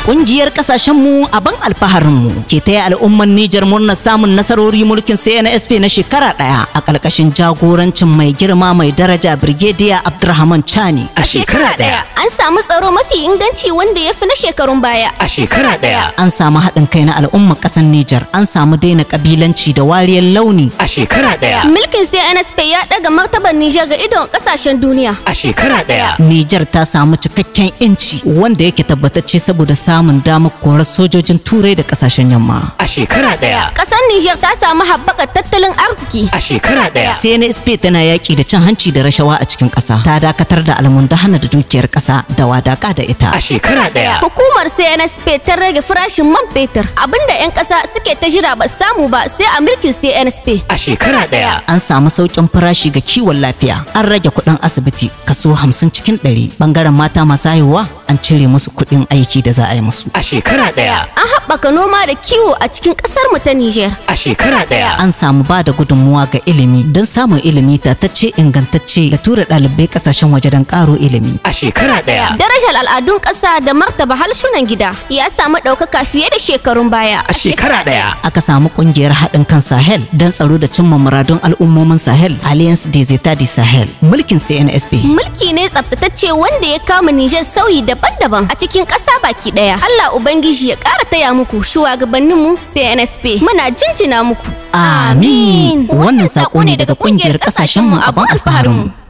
Kungiyar kasashenmu abin alfaharinmu ke taya al'ummar Nijar murnar samun nasarori mulkin CNSP na shekara ɗaya a ƙarƙashin jagorancin mai girma mai daraja Brigadier Abdurrahman Chani. A shekara ɗaya. An samu tsaro mafi inganci wanda ya fi na shekarun baya. A shekara ɗaya. An samu haɗin kai na al'ummar ƙasar Nijar, an samu daina ƙabilanci da wariyar launi. A shekara ɗaya. Mulkin CNSP ya ɗaga martabar Nijar ga idon ƙasashen duniya. A shekara ɗaya. Nijar ta samu cikakken 'yanci wanda yake tabbatacce saboda samun damar korar sojojin Turai da kasashen yamma. A shekara ɗaya. Ƙasar Nijar ta samu haɓakar tattalin arziki. A shekara ɗaya. CNSP tana yaƙi da cin hanci da rashawa a cikin ƙasa. Ta dakatar da almundahana da dukiyar ƙasa da wadaƙa da ita. A shekara ɗaya. Hukumar CNSP ta rage farashin man fetur, abinda 'yan ƙasa suke ta jira ba samu ba sai a mulkin CNSP. A shekara ɗaya. An samu sauƙin farashi ga kiwon lafiya. An rage kuɗin asibiti kaso 50%. Bangaren mata masu haihuwa an cire musu kuɗin aiki da za a yi musu. A shekara ɗaya. An haɓaka noma da kiwo a cikin ƙasar mu ta Nijar. A shekara ɗaya. An samu ba da gudunmuwa ga ilimi don samun ilimi tatacce, ingantacce, da tura ɗalibai ƙasashen waje don ƙaro ilimi. A shekara ɗaya. Darajar al'adun ƙasa da martaba harsunan gida ya samu ɗaukaka fiye da shekarun baya. A shekara ɗaya. Aka samu ƙungiyar haɗin kan Sahel don tsaro da cimma muradun al'ummomin Sahel, Alliance des États du Sahel. Mulkin CNSP. Mulki ne tsaftatacce wanda ya kama Nijar sauyi daban-daban a cikin ƙasa baki ɗaya. Allah Ubangiji ya ƙara taya muku shugabanninmu CNSP. Muna jinjina muku. Amin. Wannan saƙo ne daga ƙungiyar ƙasashenmu abin alfaharinmu.